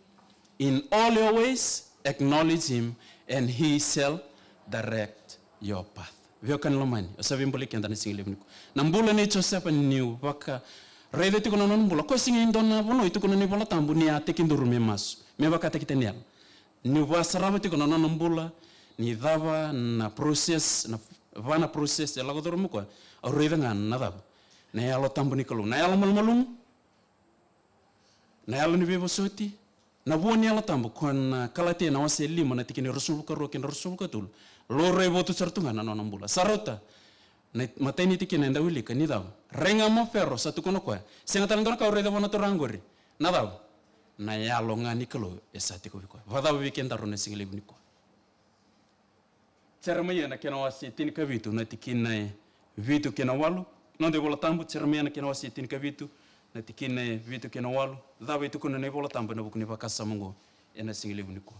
In all your ways, acknowledge him, and he shall direct your path. Veiwekani lomani, au sa veibolei keda na siga levu nikua. Na bula nei Josefa, niu vakaraica tiko na nona bula, koya sega ni dua na vanua e tukuna na iVola Tabu ni a tekiduru me masu, me vakataki Taniela. Niu vakasarava tiko na nona bula, ni cava na process, na va na process e lako curuma o koya, au raica ga na cava? Na Yalo Tabu ni Kalou, na yalo malumalumu, na yalo ni veivosoti, na vua ni Yalo Tabu, ko na Kalatia na wase e lima na tikina e ruasagavulu ka rua kei na ruasagavulu ka tolu. Laurai votu sara tu ga na nona bula. Sa rauta na imatai ni tikina eda wilika, ni cava? Rai ga mai o Fero, sa tukuna o koya, sega tale dua na ka au raica vua na turaga qori. Na cava? Na Yalo ga ni Kalou e sa tiko vei koya. Vakacava vei kedaru na siga levu nikua? Jeremaia na kena wase tinikavitu na tikina e vitu kei na walu. Noda iVola Tabu, Jeremaia na kena wase tinikavitu na tikina e vitu kei na walu. Cava e tukuna na iVola Tabu ena vuku ni vakasama oqo ena siga levu nikua?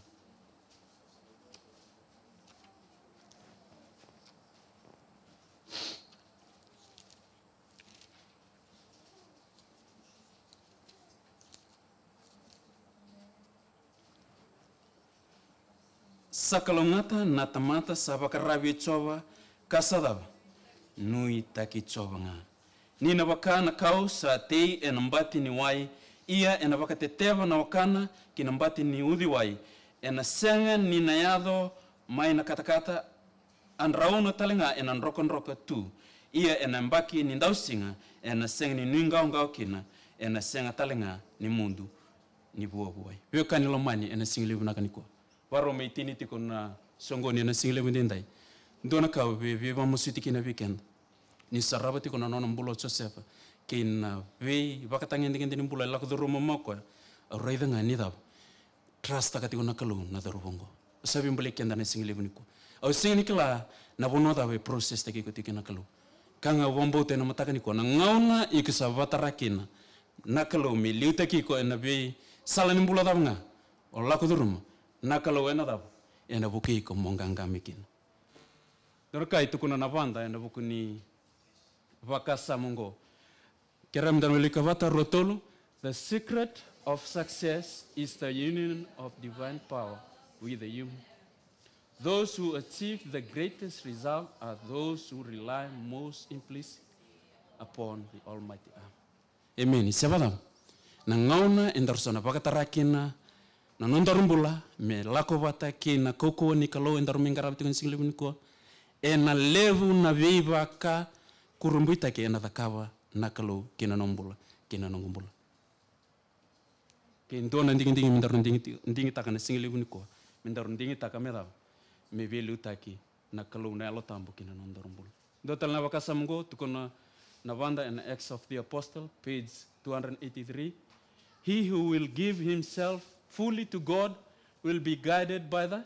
Sa kalougata na tamata sa vakararavi e Jiova, ka sa cava? Nuitaki Jiova ga. Ni na vaka na kau sa tei ena bati ni wai, ia ena vakateteva na wakana ki na bati ni uciwai, ena sega ni na yaco mai na katakata, a drauna tale ga ena drokadroka tu. Ia ena yabaki ni dausiga ena sega ni nuiqawaqawa kina, ena sega tale ga ni mudu ni vuavuai. Veiwekani lomani ena sigalevu vinaka nikua. Varau me tini tiko na soqoni ena sigalevu daidai. Dua na ka au vei, veivamasuti kina vei keda. Ni sarava tiko na nona bula o Josefa kei na veivakatagedegede ni bula e lako curuma mai o koya. Au raica ga ni cava. Trustaka tiko na Kalou na cauravou oqo. Au sa veibolei keda na sigalevu nikua. Au sega ni kila na vanua cava e processtaki iko tiko kina na Kalou. Ka ga au vakabauta ena mataka nikua, na gauna iko sa vakatara kina na Kalou me liutaki iko ena veisala ni bula cava ga o lako curuma, na Kalou ena cava, ena vukei iko mo qaqa mai kina. Dua na ka e tukuna na vada ena vuku ni vakasama oqo. Kerea meda na wilika vata, rua, tolu. The secret of success is the union of divine power with the human. Those who achieve the greatest result are those who rely most implicitly upon the Almighty arm. Emeni. Se vacava? Na gauna edaru sa na vakatara kina na nodaru bula me lako vata kei na kaukauwa ni Kalou edaru mai qarava tiko ena sigalevu nikua, ena levu na veivakakurabuitaki ena cakava na Kalou kei na nomu bula, kei na noqu bula. Ke dua na digidigi medaru digi, digitaka na sigalevu nikua, medaru digitaka me cava? Me veiliutaki na Kalou na Yalo Tabu kina nodaru bula. Dua tale na vakasama oqo, tukuna na vada ena Acts of the Apostle, page two hundred eighty-three. He who will give himself fully to God will be guided by the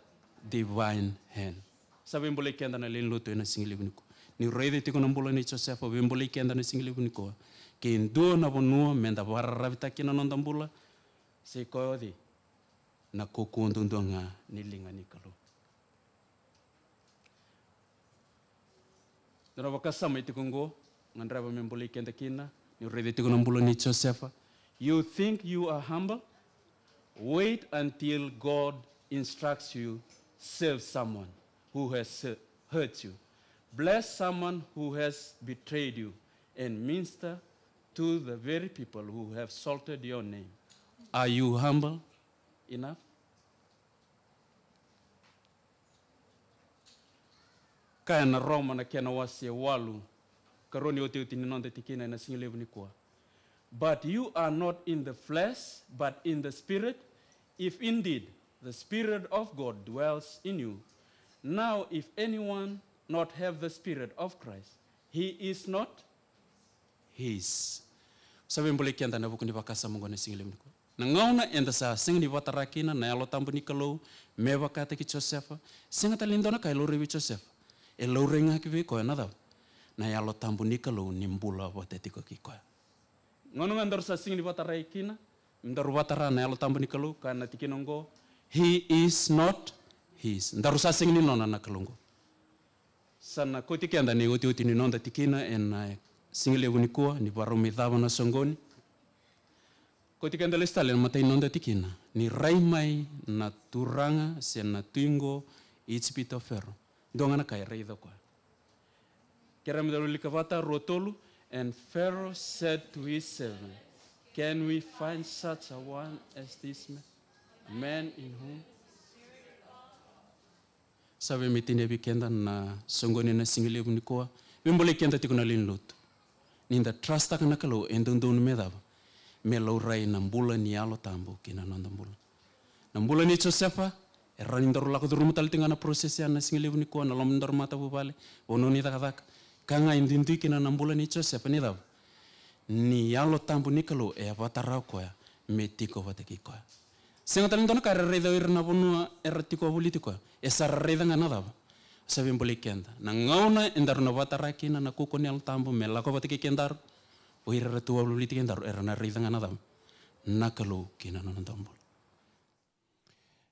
divine hand. Sa veibolei keda na lewe ni lotu ena sigalevu nikua. Ni raica tiko na bula nei Josefa, veibolei keda na sigalevu nikua. Ke dua na vanua meda vakararavitaka kina na noda bula, se koya o cei? Na kaukauwa duadua ga ni liga ni Kalou. Dua na vakasama e tiko oqo, gadreva me bolei keda kina, ni raica tiko na bula nei Josefa. You think you are humble? Wait until God instructs you, serve someone who has hurt you. Bless someone who has betrayed you, and minister to the very people who have salted your name. Are you humble enough? Kaya na Roma na kena wase walu, karua ni otioti ni noda tikina ena sigalevu nikua. But you are not in the flesh, but in the Spirit, if indeed the Spirit of God dwells in you. Now, if anyone not have the Spirit of Christ, he is not his. Sa veibolei keda na vuku ni vakasama oqo na sigalevu nikua. Na gauna eda sa sega ni vakatara kina na Yalo Tabu ni Kalou, me vakataki Josefa, sega tale ni dua na ka e laurai vei Josefa. E laurai ga ki vei koya na cava? Na Yalo Tabu ni Kalou ni bula vata tiko kei koya. Gauna ga daru sa sega ni vakatarai kina, daru vakatara na Yalo Tabu ni Kalou, kaya na tikina oqo, he is not his. Daru sa sega ni nona na Kalou oqo. Sa na kauti keda na iotioti ni noda tikina ena sigalevu nikua, ni vakarau me cava na soqoni. Kauti keda lesu tale ena imatai ni noda tikina, ni rai mai na turaga se na tui qo i Ijipita o Fero. Dua ga na ka e raica o koya. Kerea meda wilika vata, rua, tolu. And Pharaoh said to his servant, can we find such a one as this man, man in whom Sa vei me tinia vei keda na soqoni ena sigalevu nikua. Veibolei keda tiko na lewe ni lotu. Ni da trustaka na Kalou e dodonu me cava? Me laurai na bula ni Yalo Tabu ki na noda bula. Na bula nei Josefa, e rawa ni daru lako curuma tale tiko ga na process ya na sigalevu nikua, na loma ni nodaru matavuvale, vanua ni cakacaka. Ka ga e duidui kina na bula nei Josefa ni cava? Ni Yalo Tabu ni Kalou e vakatara o koya me tiko vata kei koya. Sega tale ni dua na ka era raica o ira na vanua era tiko voliti koya. E sa ra raica ga na cava? Sa veibolei keda. Na gauna edaru na vakatara kina na kaukaua ni Yalo Tabu me lako vata kei kedaru, o ira era tu voliti kedaru era na raica ga na cava? Na Kalou kei na nona dua bula.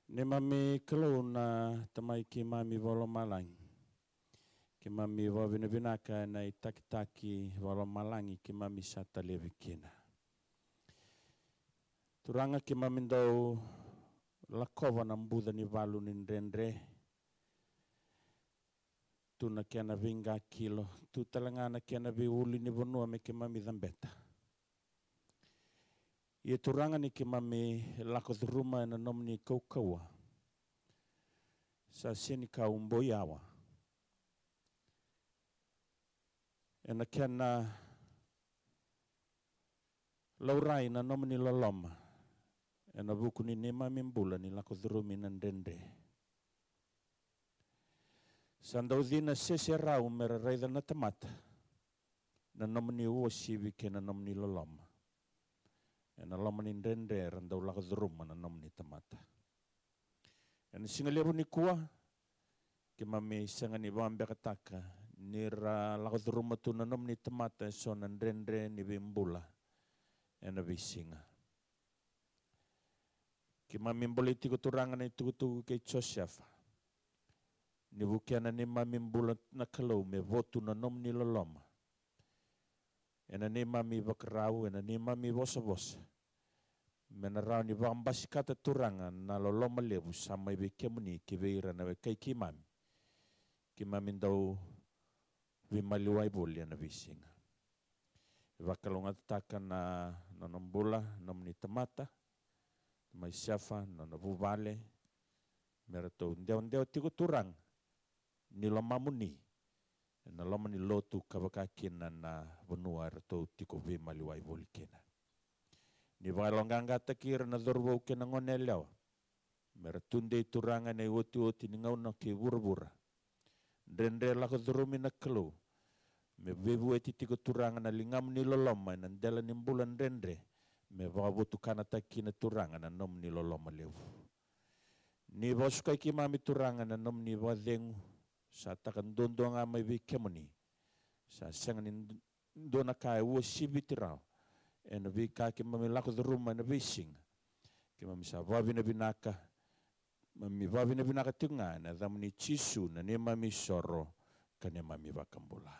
Neimami Kalou na Tamai keimami vakalomalagi. Keimami vakavinavinaka ena itakitaki vakalomalagi keimami sa talevi kina. Turaga, keimami dau lakova na buca ni valu ni dredre. Tu na kena veiqakilo, tu tale ga na kena veiulunivanua me keimami cabeta. Ia Turaga, ni keimami lako curuma ena nomuni kaukaua, sa sega ni ka ubo yawa. Ena kena Laurai na nomuni loloma ena vuku ni neimami bula ni lako curumi na dredre. Sa dau cina seserau me ra raica na tamata na nomuni uasivi kei na nomuni loloma ena loma ni dredre era dau lako curuma na nomuni tamata. Ena siga levu nikua, keimami sega ni vakabekataka ni ra lako curuma tu na nomuni tamata eso na dredre ni veibula ena veisiga. Keimami bolei tiko, Turaga, na itukutuku kei Josefa, ni vukea na neimami bula na Kalou me votu na nomuni loloma ena neimami ivakarau, ena neimami vosavosa, me na rawa ni vakabasikata, Turaga, na loloma levu sa mai vei kemuni ki vei ira na wekai keimami keimami dau veimaliwai voli ena veisiga. E vakalougatataka na nona bula nomuni tamata, mai Sefa, nona vuvale, me ratou dewadewa tiko, Turaga, ni lomamuni ena loma ni lotu ka vaka kina na vanua eratou tiko veimaliwai voli kina. Ni vakayaloqaqataki ira na cauravou kei na goneyalewa me ra tudei, Turaga, ena iotioti ni gauna kei vuravura. Dredre lako curumi na Kalou, me veivueti tiko, Turaga, na ligamuni loloma ena dela ni bula dredre, me vakavotukanataki kina, Turaga, na nomuni loloma levu. Ni vakasukai keimami, Turaga, na nomuni vakacegu sa taka duadua ga mai vei kemuni. Sa sega ni dua na ka e uasiviti rawa ena veika keimami lako curuma ena veisiga. Keimami sa vakavinavinaka, mami vakavinavinaka tiko ga ena yacamuni Jisu, na neimami isoro ka neimami iVakabula.